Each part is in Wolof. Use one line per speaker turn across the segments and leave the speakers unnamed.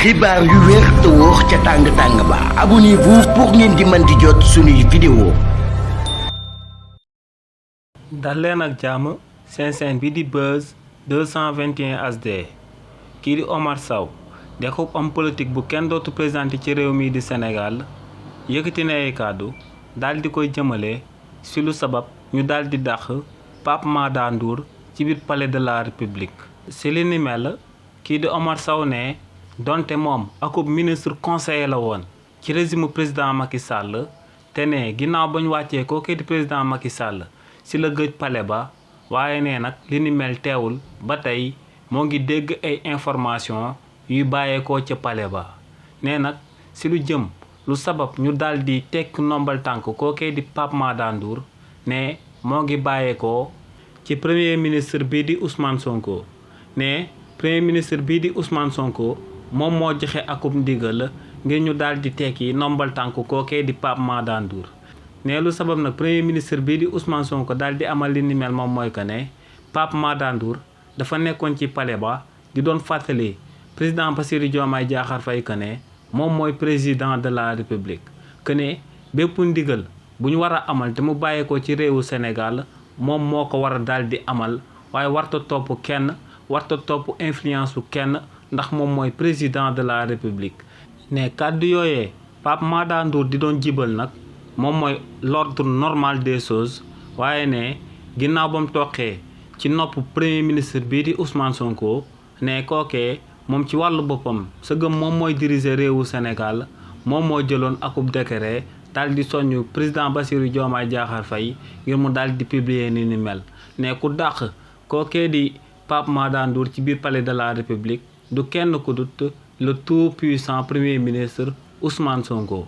xibaar yu wér te wóor ca tàng ba abonnez-vous pour ngeen di mën di jot suñuy vidéo.
dal leen ak jàmm seen chaîne bi di Buzz 221 HD kii di Omar Sow dekub am politique bu kenn dootu présenté ci réew mi di Sénégal yëkkati na ay kàddu daal di koy jëmale ci lu sabab ñu daal di dàq Pape Mada Ndour ci biir palais de la République. ci li ni mel kii di Omar Sow ne donte moom akub ministre conseiller la woon ci régime président Macky Sall te ne ginnaaw ba ñu wàccee kooku di président Macky Sall ci la gëj palais ba waaye ne nag li ni mel teewul ba tey moo ngi dégg ay information yuy bàyyeekoo ca palais ba ne nag ci lu jëm lu sabab ñu daal di tekk nombal tànk kooku di Pape Mada Ndour ne moo ngi bàyyeekoo ci premier ministre bii di Ousmane Sonko ne premier ministre bii di Ousmane Sonko moom moo joxe akub ndigal ngir ñu daal di tekki nombal tànk kookee di Pape Mada Ndour ne lu sabab nag premier ministre bii di Ousmane Sonko daal di amal li ni mel moom mooy que ne Pape Mada Ndour dafa nekkoon ci palais ba di doon fàttali président Bassirou Diomaye Diakhar Faye que ne moom mooy président de la République que ne bépp ndigal bu ñu war a amal te mu bàyyeekoo ci réewu Sénégal moom moo ko war a daal di amal waaye warta topp kenn warta topp influence su kenn ndax moom mooy président de la République ne kàddu yooyee Pape Mada Ndour di doon jibal nag moom mooy l'ordre normal des choses waaye ne ginnaaw ba mu toqee ci nopp premier ministre bii di Ousmane Sonko ne kookee moom ci wàllu boppam sëgëm moom mooy diriger réewu Sénégal moom moo jëloon akub décret daal di soññ président Bassirou Diomaye Diakhar Faye ngir mu daal di publier ni mel ne ku dàq kookee di Pape Mada Ndour ci biir palais de la République du kenn ku dut le tout puissant premier ministre Ousmane Sonko.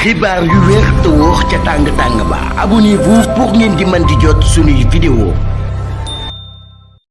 xibaar yu wér te wóor ca tàng ba abonnez-vous pour ngeen di mën di jot suñuy vidéo.